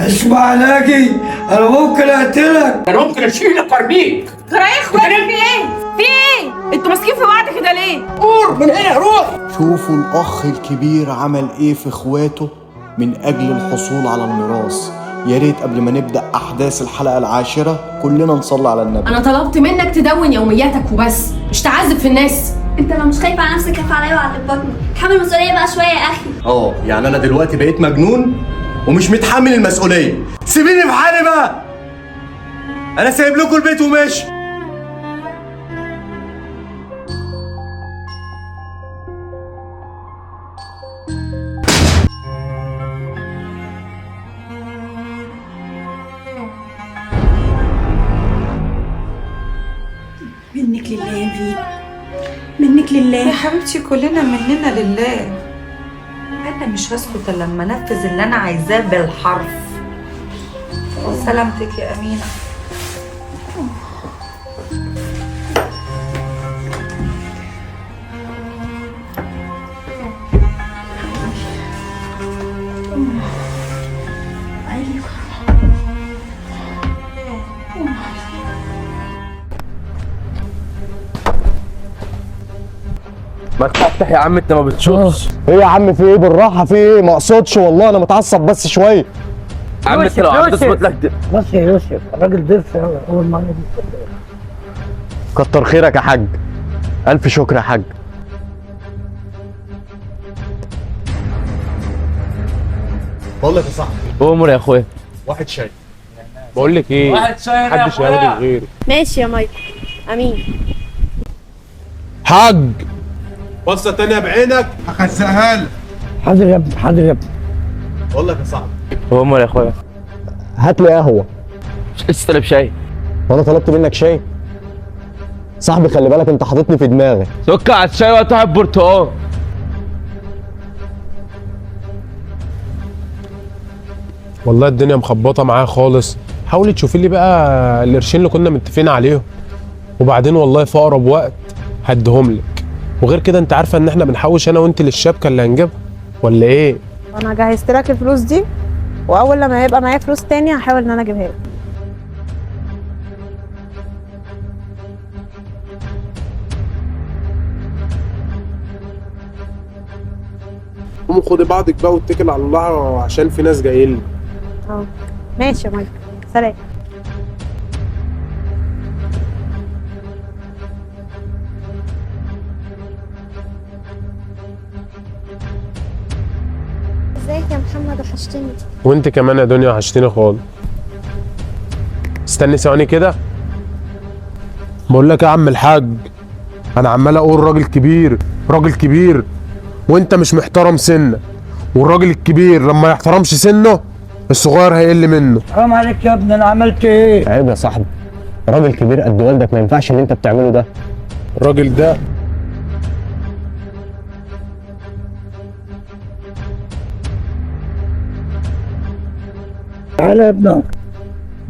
اسمع ناجي، انا ممكن اقتلك. انا ممكن اشيلك وارميك. ترى ايه اخواتي؟ في ايه؟ في ايه؟ انتوا ماسكين في بعض كده ليه؟ قور من هنا، روح. شوفوا الأخ الكبير عمل إيه في إخواته من أجل الحصول على الميراث. يا ريت قبل ما نبدأ أحداث الحلقة العاشرة كلنا نصلي على النبي. انا طلبت منك تدون يومياتك وبس، مش تعذب في الناس. انت لو مش خايف على نفسك خاف عليا وعلى اللي في بطني. تحمل المسؤولية بقى شوية يا اخي. يعني أنا دلوقتي بقيت مجنون ومش متحمل المسؤولية. سيبيني في حالي بقى، أنا سايب لكم البيت وماشي. منك لله يا فينا، منك لله يا حبيبتي، كلنا مننا لله. انا مش هسكت الا لما انفذ اللي انا عايزاه بالحرف. سلامتك يا امينه. ما تفتح يا عم، انت ما بتشوفش. ايه يا عم، في ايه؟ بالراحة، في ايه؟ ما اقصدش والله، انا متعصب بس شوية. يا عم انت لو عم تظبط لك بص يا يوسف، الراجل ضيف اول مرة دي. كتر خيرك يا حاج، ألف شكر يا حاج. بقول لك يا صاحبي، امر يا اخويا. واحد شاي. بقول لك ايه، واحد شاي يا محدش هياخد غيري. ماشي يا مايكل. امين. حاج بصة تانية بعينك هخزقها لك. حاضر يا ابني، حاضر يا ابني. بقول لك يا صاحبي، امر يا اخويا. هات لي قهوة. مش لسه طالب شاي؟ وانا طلبت منك شاي؟ صاحبي خلي بالك، انت حاططني في دماغك. سك على الشاي وقت واحد برتقال. والله الدنيا مخبطه معايا خالص. حاولي تشوفي لي بقى القرشين اللي كنا متفقين عليهم، وبعدين والله في اقرب وقت هديهم لك. وغير كده انت عارفه ان احنا بنحوش انا وانت للشبكه اللي هنجيبها، ولا ايه؟ انا جهزت لك الفلوس دي، واول لما يبقى معايا فلوس تاني هحاول ان انا اجيبها لك. قومي خدي بعضك بقى واتكل على الله، عشان في ناس جايين لي. اه ماشي يا مايكل، سلام. ازيك يا محمد، وحشتني. وانت كمان يا دنيا، وحشتيني خالص. استني ثواني كده. بقول لك يا عم الحاج، انا عمال اقول راجل كبير راجل كبير، وانت مش محترم سنك. والراجل الكبير لما يحترمش سنة الصغير هيقل منه. حرام عليك يا ابني، انا عملت ايه؟ عيب يا صاحبي، راجل كبير قد والدك، ما ينفعش اللي انت بتعمله ده. الراجل ده تعالى يا ابني،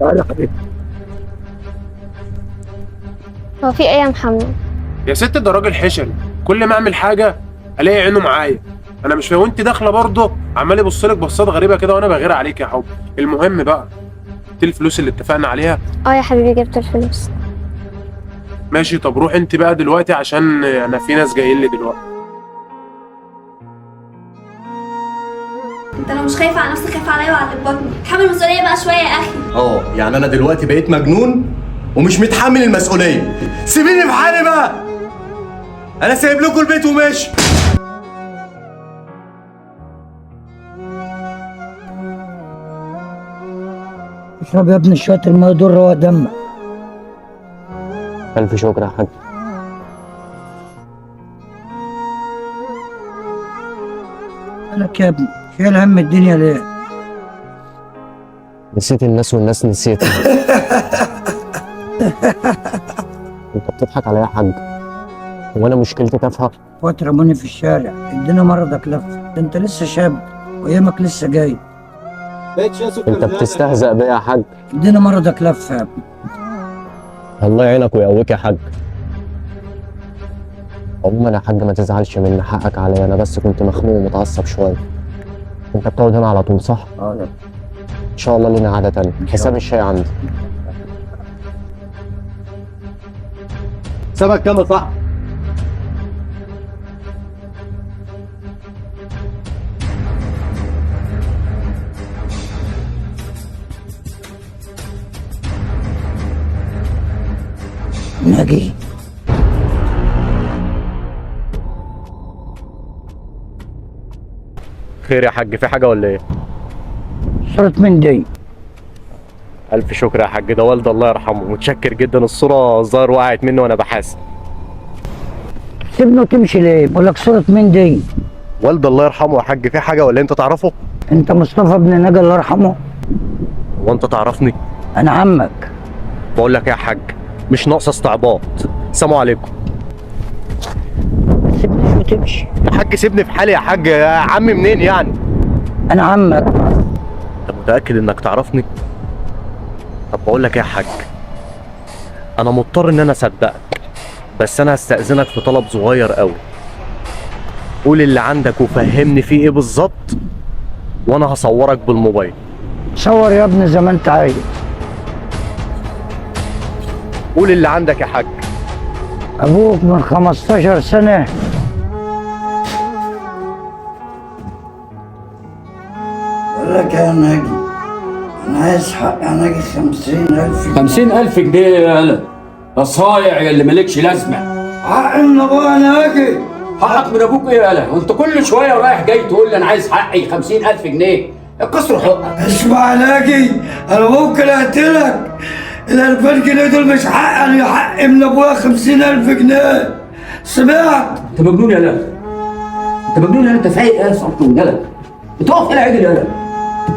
تعالى يا حبيبي. هو في ايه يا محمد؟ يا ست ده راجل حشري، كل ما اعمل حاجة الاقي عينه معايا. انا مش فاهم، وانت داخله برضه عمال يبص لك بصات غريبة كده، وانا بغير عليك يا حب. المهم بقى، جبت الفلوس اللي اتفقنا عليها؟ اه يا حبيبي، جبت الفلوس. ماشي، طب روح انت بقى دلوقتي عشان انا في ناس جايين لي دلوقتي. انت لو مش خايف على نفسك خاف عليا وعلى اللي في بطني. تحمل المسؤولية بقى شوية يا اخي. يعني انا دلوقتي بقيت مجنون ومش متحمل المسؤولية. سيبيني في حالي بقى، انا سايب لكم البيت وماشي. اشرب يا ابني شوية المية دول، روق دمك. ألف شكر يا حاج. مالك يا ابني، شايل هم الدنيا ليه؟ نسيت الناس والناس نسيتها. انت بتضحك عليا يا حاج؟ هو انا مشكلتي تافهة؟ اخوات رموني في الشارع، ادينا مرضك لفه، ده انت لسه شاب وايامك لسه جاي. انت بتستهزأ بيا يا حاج؟ ادينا مرضك لفه يا ابني. الله يعينك ويقويك يا حاج. عموما يا حاج ما تزعلش مني، حقك عليا، انا بس كنت مخنوق ومتعصب شوية. انت بتقعد هنا على طول صح؟ اه يا ابني. ان شاء الله لنا قعدة تانية. حساب الشاي عندي. سمك كام يا صاحبي؟ ناجي، خير يا حاج، في حاجة ولا ايه؟ صورة مين دي؟ الف شكر يا حاج، ده والد الله يرحمه، متشكر جدا. الصورة الظاهر وقعت منه وانا بحاسب. سيبني وتمشي ليه؟ بقول لك صورة مين دي؟ والد الله يرحمه يا حاج، في حاجة ولا انت تعرفه؟ انت مصطفى ابن ناجي الله يرحمه؟ هو انت تعرفني؟ انا عمك. بقول لك يا حاج، مش ناقصه استعباط. سلام عليكم. ما تسيبنيش وتمشي يا حاج، سيبني في حالي يا حاج. يا عمي منين يعني؟ انا عمك. انت متاكد انك تعرفني؟ طب بقول لك يا حاج، انا مضطر ان انا اصدقك، بس انا هستأذنك في طلب صغير قوي. قول اللي عندك وفهمني فيه ايه بالظبط، وانا هصورك بالموبايل. صور يا ابني زي ما انت عايز. قول اللي عندك يا حاج. ابوك من 15 سنة بقول لك يا ناجي، انا عايز حق يا ناجي 50,000 جنيه. 50,000 جنيه يا هلا يا صايع يا اللي مالكش لازمه. حق من ابويا يا ناجي. حقك من ابوك ايه يا هلا؟ وانت كل شوية رايح جاي تقول لي انا عايز حقي 50,000 جنيه. الكسر حقك. اسمع يا ناجي، انا ممكن اقتلك. ال 2000 جنيه دول مش حق، انا حقي من ابويا 50,000 جنيه. سمعت؟ انت مجنون يا هلا، انت مجنون يا هلا، انت فايق يا صاحبي يا هلا. بتقف هنا عدل يا هلا،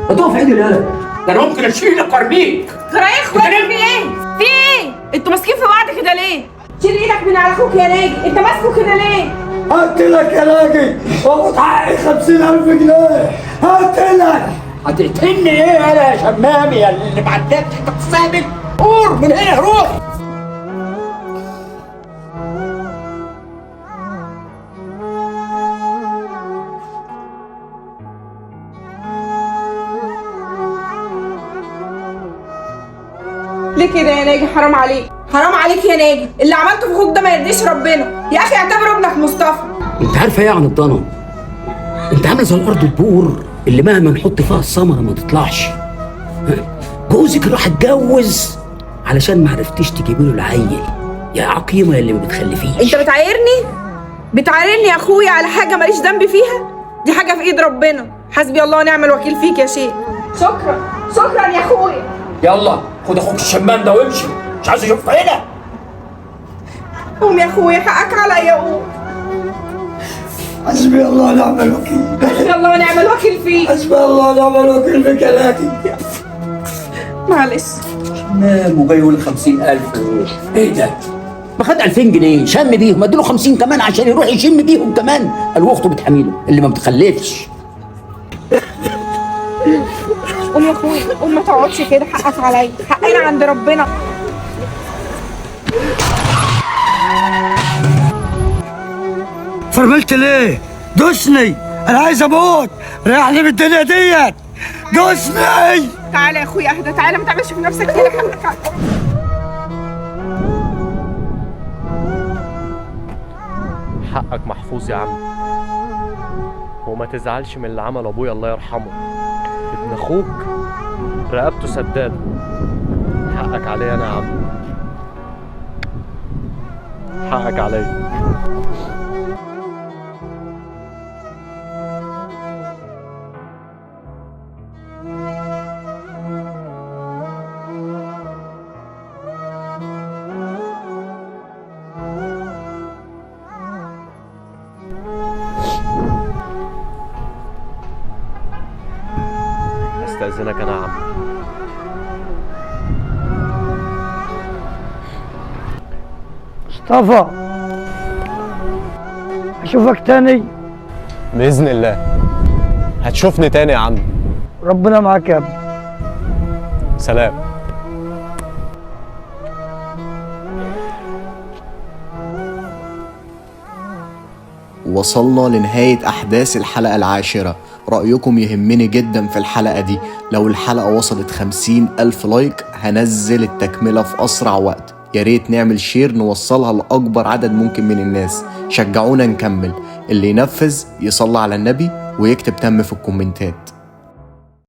بتقف عدل يا هلا. ده انا ممكن اشيلك وارميك. ترى ايه اخواتك؟ في ايه؟ في ايه؟ انتوا ماسكين في بعض كده ليه؟ شيل ايدك من على اخوك يا ناجي، انت ماسكه كده ليه؟ هقتلك يا ناجي واخد حقي 50,000 جنيه. هقتلك. هتقتلني ايه يا شمامي يا اللي ما عندكش؟ انت بتستهبل. قور من هنا، روح. ليه كده يا ناجي؟ حرام عليك، حرام عليك يا ناجي، اللي عملته في اخوك ده ما يرضيش ربنا يا اخي. اعتبر ابنك مصطفى. انت عارفه ايه عن الضنا؟ انت عامله زي الارض البور اللي مهما نحط فيها الثمرة ما تطلعش. جوزك راح اتجوز علشان ما عرفتيش تجيبي له العيل يا عقيمة يا اللي ما بتخلفيش. انت بتعايرني؟ بتعايرني يا اخويا على حاجة ماليش ذنب فيها؟ دي حاجة في ايد ربنا. حسبي الله ونعم الوكيل فيك يا شيخ. شكرا شكرا يا اخويا. يلا خد اخوك الشمام ده وامشي، مش عايز اشوفك هنا. قوم يا اخويا، حقك عليا، قوم. حسبي الله ونعم الوكيل. حسبي الله ونعم الوكيل فيك. حسبي الله ونعم الوكيل فيك يا ناجي. معلش. شمام وجاي يقول 50,000. ايه ده؟ ما خد 2000 جنيه شم بيهم، اديله 50 كمان عشان يروح يشم بيهم كمان. قال واخته بتحميله اللي ما بتخلفش. قوم يا اخويا، قوم، ما تقعدش كده، حقك عليا، حقنا عند ربنا. فرملت ليه؟ دوسني، انا عايز اموت، ريحني من الدنيا ديت. دوسني. تعالى يا اخويا اهدى، تعالى، ما تعملش في نفسك كده، حقك عليا. حقك محفوظ يا عم، وما تزعلش من اللي عمله ابويا الله يرحمه. ابن اخوك رقبته سداده. حقك عليا انا يا عم، حقك عليا. استأذنك انا يا عم. مصطفى، اشوفك تاني باذن الله. هتشوفني تاني يا عم. ربنا معاك يا ابني. سلام. وصلنا لنهاية أحداث الحلقة العاشرة. رأيكم يهمني جدا في الحلقة دي. لو الحلقة وصلت 50,000 like هنزل التكملة في أسرع وقت. يا ريت نعمل share نوصلها لأكبر عدد ممكن من الناس. شجعونا نكمل. اللي ينفذ يصلي على النبي ويكتب تم في الكومنتات.